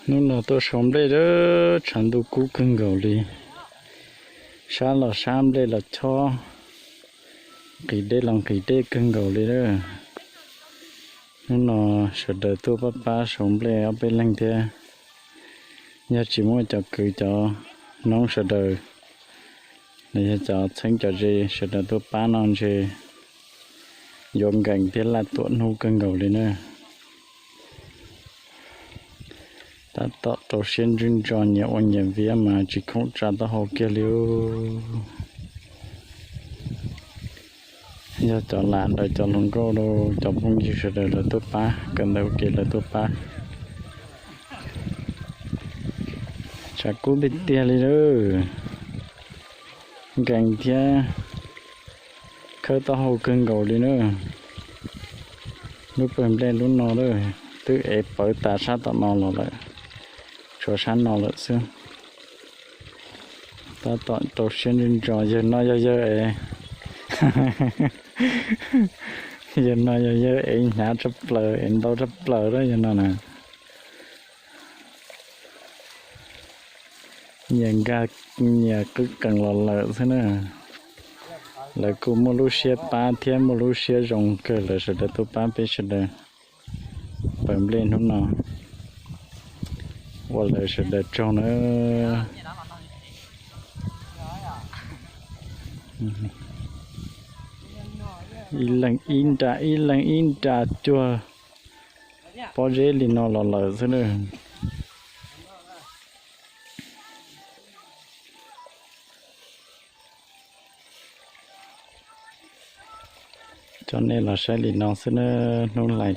Hnub no tuaj sau nplej lawm, tshav ntuj kub kawg nkaus li. Sab los sab, nplej los chob, nqhis dej los nqhis dej kawg nkaus li lawm. Hnub no sawv daws tuaj pab pab sau nplej ob peb leeg thiab. Yog tsis muaj cov kwv cov noob sawv daws, los yog cov txheeb cov ze sawv daws tuaj pab no ntshe yuav nkees thiab laj tuam hnub kawg nkaus li na. Tab tom rau siab ntsws ntso nyias ua nyias viab mas tsis khoom tsa taub hau kiag li. Yog cov lam ntawd cov hluas nkauj, cov phooj ywg sawv daws lawv tuaj pab, kawm ntawv ua ke lawv tuaj pab. Tshav kub tiag tiag li lawm, nkees thiab khawb taub hau kawg nkaus li na. Lub pawg nplej lub no lawm, twb ev pawv tas sab tom no los lawm, tshuav sab no lawm xwb. Tab tom rau siab ntsws ntso, yawg no yog yawg ev, yawg no yog yawg ev hnyav tshaj plaws, ev ntau tshaj plaws lawm yawg no na. Nyias nkag nyias qwb qees los lawm xwb na. Lawv kuj muaj lub siab pab thiab muaj lub siab zoo kawg, lawv sawv daws tuaj pab peb sawv daws pawg nplej hnub no, ua lawv sawv daws tsaug na. Ib leeg ib nra, ib leeg ib nra cuag pob zeb li no los lawm xwb na. Coj nej los saib li no xwb na, hnub hlais